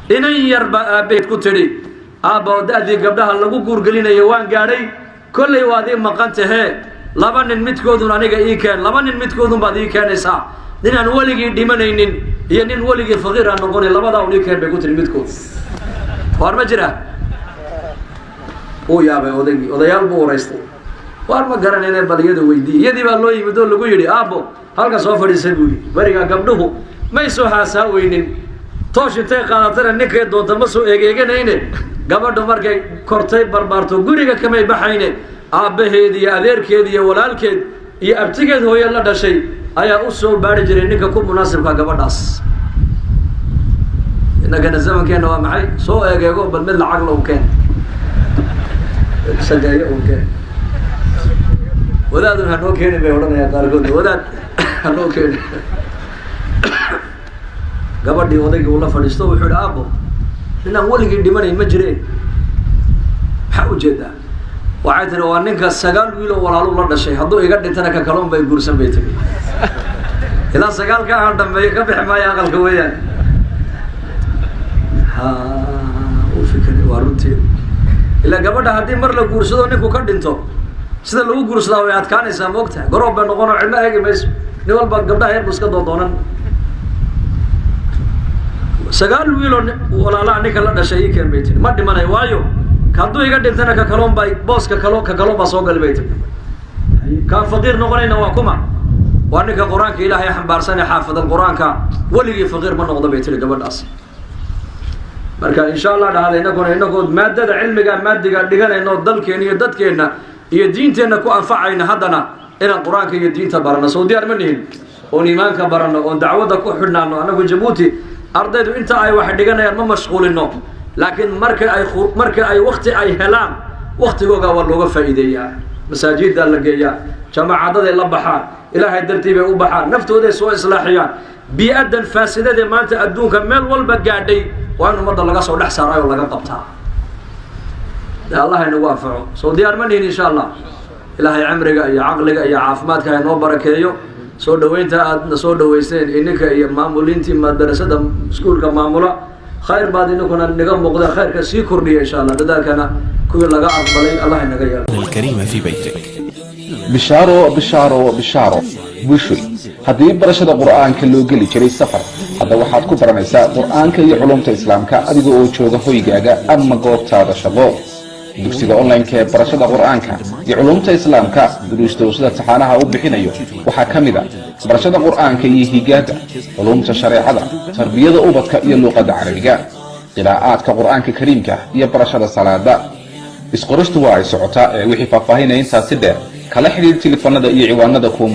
Inan yar baa aabbaheed ku tidhi: "Aabba, oo da-dii gabdhaha lagu guurgelinayo waan gaadhay. Kollay waad ii maqan tahee, laba nin midkoodun aniga ii keen. Laba nin midkoodun baad ii keenaysaa: nin aan weligii dhimanaynin iyo nin weligii faqiir aan noqonayn. Labadaa un ii keen," bay ku tihi, "midkood." Waar ma jira? Uu yaabay odaygii. Odayaal buu waraystay. "Waar ma garanayne, bal iyada weydiiy." Iyadii baa loo yimid oo lagu yidhi: "Aabbo, halka soo fadhiisay," buu yidhi. Berigaa gabdhuhu may soo haasaa weynin. Toosh intay qaadatana ninkay doonta ma soo egeeganayne. Gabadhu markay kortay, barbaarto, guriga kamay baxayne, aabbaheed iyo adeerkeed iyo walaalkeed iyo abtigeed hooye la dhashay ayaa u soo baari jiray ninka ku munaasibka gabadhaas. Innagana zamankeenna waa maxay? Soo egeego, bal mid lacag la u keen, sageeyo u keen. "Wadaadun hanoo keeni," bay odhanayaan qaarkood. "Wadaad hanoo keeni." Gabadhii odaygii uu la fadhiisto, wuxuu yihi: "Aabo, ninaan weligii dhimanayn ma jireen. Maxaa ujeedaa?" Waxay tihi: "Waa ninka sagaal wiiloo walaalu la dhashay. Hadduu iga dhintana, ka kaloon bay guursan," bay tiri. "Ilaa sagaalka aan dhameeyo, ka bixi maayo aqalka weeyaan." Ha uu fikray. Waa runtii. Ilaa gabadha haddii mar la guursado, ninku ka dhinto, sida lagu guursadaa way adkaanaysaa, maogtahay? Garoob bay noqonoo cidno eegi mayso. Nin walba gabdhaha yar bu iska doondoonan. "Sagaal wiiloo walaalaha ninka la dhashay ii keen," bay tiri. "Ma dhimanayo, waayo hadduu iga dhintana, ka kaloon baa booska kalo, ka kaloon baa soo gali," bay tiri. "Kaan faqiir noqonayna waa kuma?" "Waa ninka Qur-aanka Ilaahay xambaarsan ee xaafidal Qur-aanka. Weligii faqiir ma noqdo," bay tiri gabadhaas. Marka insha Allah dhahda, inaguna inagoo maadada cilmiga maadiga dhiganayno, dalkeena iyo dadkeenna iyo diinteenna ku anfacayna, haddana inaan Qur-aanka iyo diinta barano. Soo diyaar ma nihin oon iimaanka barano, oon dacwadda ku xidhnaano? Anagu Jabuuti ardaydu inta ay wax dhiganayaan ma mashquulino, laakiin marka ay wakti ay helaan, waktigooga waa looga faa'iideeyaa. Masaajiddaa la geeyaa, jamaacadaday la baxaan, Ilaahay dartii bay u baxaan, naftooday soo islaaxiyaan. Bii-addan faasidadee maanta adduunka meel walba gaadhay waa in ummadda laga soo dhex saaray oo laga qabtaa. Dee Allah inagu anfaco. Soo diyaar ma nihin? Insha Allah Ilaahay cimriga iyo caqliga iyo caafimaadka ha inoo barakeeyo. Soo dhaweynta aadna soo dhaweyseen, ininka iyo maamuliintii madarasada, iskuulka maamula, khayr baad ininkuna naga muuqdeen. Khayrka sii kordhiya insha Allah. Dadaalkana kuwii laga aqbalay Allah inaga yeelo. الكريم في بيتك. Bishaaro, bishaaro, bishaaro, bushuy! Haddii barashada Qur'aanka loo geli jiray safar, hadda waxaad ku baranaysaa Qur'aanka iyo culumta Islaamka adiga oo jooga hoygaaga ama goobtaada shaqo. Dugsiga online-ka ee barashada Qur'aanka iyo culumta Islaamka, duruusta uu sida taxaanaha u bixinayo waxaa ka mid a barashada Qur'aanka iyo higaada, culumta shareecada, tarbiyada ubadka iyo luuqadda Carabiga, qiraa'aadka Qur'aanka Kariimka iyo barashada salaada. Isqoristu waa ay socotaa. Ee wixii faahfaahinaya intaasi dheer, kala xidhiir telefoonada iyo ciwaanada kuu